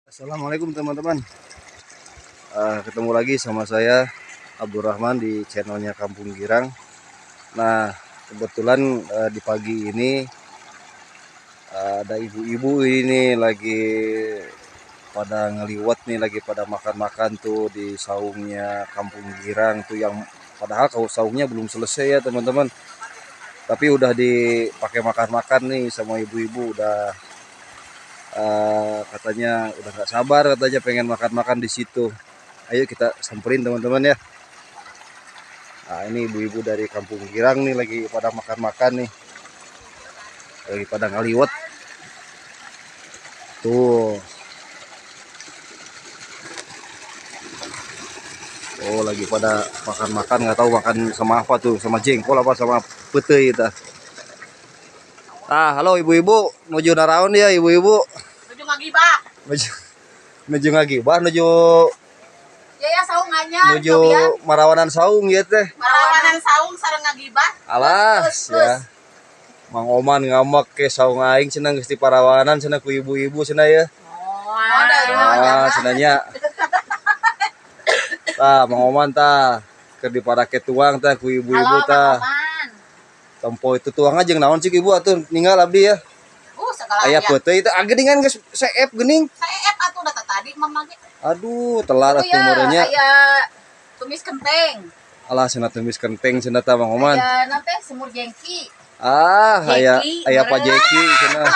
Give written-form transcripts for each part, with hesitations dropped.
Assalamualaikum teman-teman. Ketemu lagi sama saya Abdurrahman di channelnya Kampung Girang. Nah, kebetulan di pagi ini ada ibu-ibu ini lagi pada ngeliwat nih, lagi pada makan-makan tuh di saungnya Kampung Girang tuh, yang padahal kalau saungnya belum selesai ya teman-teman, tapi udah dipakai makan-makan nih sama ibu-ibu. Udah katanya udah nggak sabar, katanya pengen makan-makan di situ. Ayo kita samperin teman-teman ya. Nah, ini ibu-ibu dari Kampung Girang nih lagi pada makan-makan nih, lagi pada ngaliwet tuh. Oh, lagi pada makan-makan, nggak tahu makan sama apa tuh, sama jengkol apa sama pete itu. Ah, halo ibu-ibu, nuju naraon ya ibu-ibu? Nuju ngagibah. Nuju ngagibah, nuju ya saung anyar, nuju marawanan saung ya teh. Marawanan saung sareng ngagibah. Alah, ya. Mang Oman ngamak ke saung aing cenah geus di parawanan cenah ku ibu-ibu cenah ya. Oh, ah, cenahnya. Tah, Mang Oman tah keur diparake tuang tah ku ibu-ibu tah. Tempo itu tuang aja jeung naon sih ibu atuh ninggal abdi ya. Segala aya peuteuy teh geningan geus seep geuning. Seep atuh da tadi mamang ge. Aduh, telat atuh meureunnya. Aya tumis kenteng. Alah, cenah tumis kenteng cenah tah Mang Oman. Aya naon teh semur jengki. Ah, aya aya Pak Jeki cenah.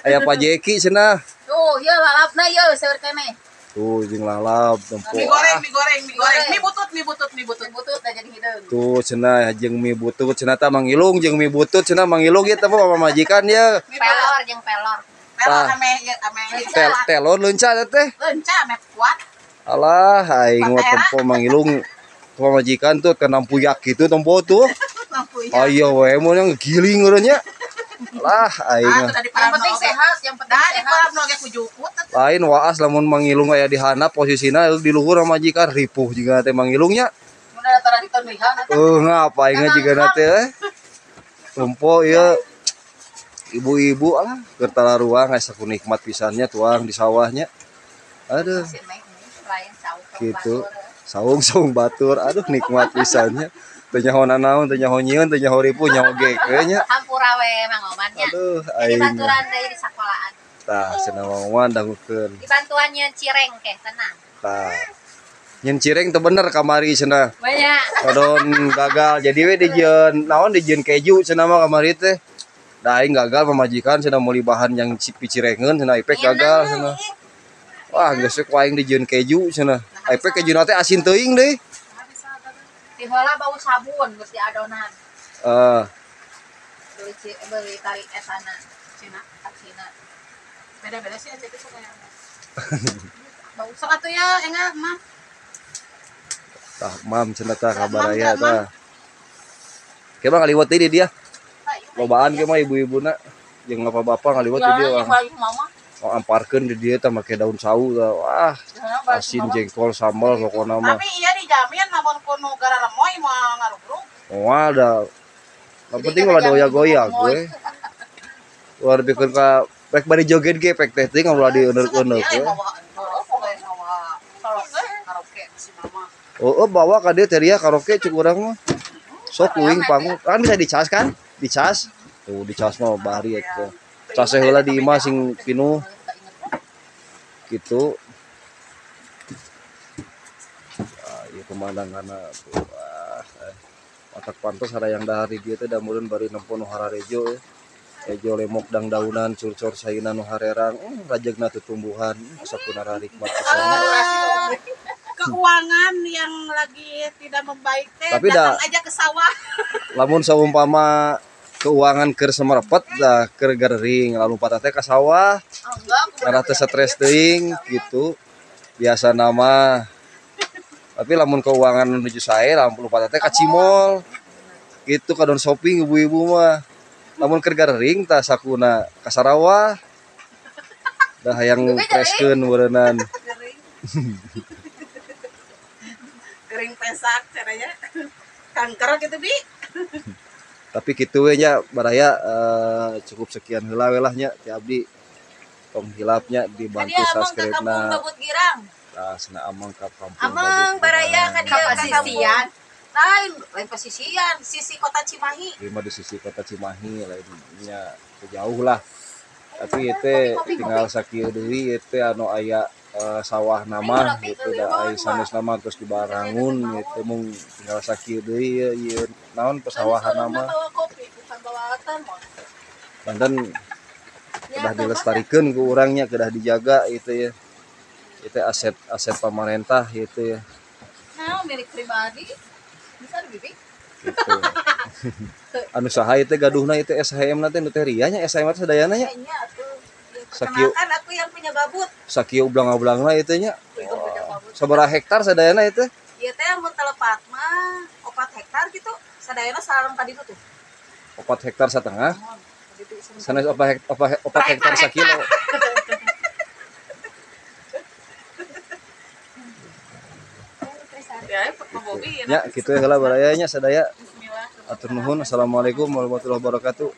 Aya Pak Jeki cenah. Tuh, ieu lalapna ieu seueur keneh. Tuh jeung lalap tempo. Mie goreng, mie goreng, mie goreng, mie butut, mie butut, mie butut, butut dah jadi hideung. Tuh cenah jeung mie butut cenah tah mangilung jeung mie butut cenah mangilung ieu teh mah pamajikan ye. Pelor jeung pelor. Pelor ame ieu ame. Telor leunca teh. Leunca ame kuat. Alah aing mah tempo mangilung pamajikan tuh kana puyak kitu tempo tuh. Ayo we mun yang giling urang nya. Lah aing mah. Yang penting sehat, yang penting sehat. Lain waas lamun mangilung aya di handap posisina di luhur majikan ripuh jiga teh mangilungnya. Mun ada tara ditonlihan atuh. Ngapa aing jiga teh. Tempo ieu ibu-ibu alah keur tararuang asa ku nikmat pisannya tuang di sawahnya. Aduh. Gitu. Saung-saung batur, aduh nikmat pisannya. Teu nyaho nanaon, teu nyaho nyieun, teu nyaho ripuh, nyaho geke nya. Hampura we Mang Oman nya. Aduh, aing. Dibantuan deui di sakolaan. Tah, cenah Mang Oman dangukeun. Dibantuan nyeun cireng keh, tenang. Tah. Nyeun cireng teu bener kamari cenah. Banyak. Kodon gagal. Jadi we dijieun naon, dijieun keju cenah mah kamari teh. Da aing gagal pamajikan cenah meuli bahan yang picirengeun cenah ipek gagal cenah. Wah, geus we ku aing dijieun keju cenah. Ipek kejuna teh asin teuing deui. Dihola bau sabun geus diadonan. Beli tarik etana Cina, Cina. Beda-beda sih aja itu suka yang. Bau sok atuh ya enggak mah. Tah mam cenah tah kabar aya tah. Ke mah ngaliwat deui di dia. Lobaan ke mah ibu-ibuna jeung bapak-bapak ngaliwat di dia. Oh, amparkeun di dia tah make daun sawu tah. Wah, asin jengkol sambal pokona mah. Tapi iya dijamin lamun kuno gararemoy moal ngarugrug. Moal da. Yang penting ulah doya-goya gue. Ulah dipikeun ka pek bari joget ge pek teh teuing ulah dieuneuk-euneuk we. Oh, bawa ka dieu teh ria karaoke cuk urang mah. Sok kuing panggung. Kan bisa dicas kan? Dicas. Tuh dicas mah bari eta. Cas heula di imah sing pinuh. Gitu. Ah, ieu pemandanganna tuh. Ah, otak pantos harayang dahar di dieu teh da meureun bari nempo nu hararejo ya. Ejo lemok dangdaunan curcor saina nu harerang, rajegna tutumbuhan, asa kunara nikmat pisan. Keuangan yang lagi tidak membaik teh datang aja ke sawah. Lamun saumpama keuangan keur semerepet dah keur gering lalu patah teh ka sawah. Karena teh stres teuing gitu. Biasa nama. Tapi lamun keuangan menuju sae lamun patah teh ka cimol. Gitu kadon shopping ibu-ibu mah. Lamun keur gering tah sakuna ka sarawah. Dah hayang freskeun meureunnan. Gering pesak caranya. Kanker gitu bi. Tapi kitu we nya baraya, cukup sekian heula we lah nya ti abdi. Tong hilapnya dibantu subscribe-na. Nah, cenah amang ka kampung Amang baraya ka dieu ka pasisian. Lain, lain pasisian, sisi kota Cimahi. Lima di sisi kota Cimahi lainnya jauh lah. Tapi itu tinggal sakieu deui itu anu aya sawah nama gitu da aya sanes nama terus dibarangun gitu mung tinggal sakieu deui ieu naon pesawahan nama. Banten kedah dilestarikan ku urangnya, kedah dijaga itu ya. Itu aset aset pemerintah gitu ya. Nah, milik pribadi bisa dibibik. Gitu. Anu saha itu gaduhna itu SHM nanti nu teh ria nya SHM teh sadayana nya. Sakieu kan aku yang punya babut. Sakieu ublang-ublangna itu nya. Sabaraha hektar sadayana itu? Ieu teh mun telepat mah 4 hektar gitu. Sadayana sareng tadi tuh. 4 hektar setengah. Sanes 4 hektar sakilo. Ya, gitu ya heula baraya nya sadaya. Atur nuhun. Assalamualaikum warahmatullahi wabarakatuh.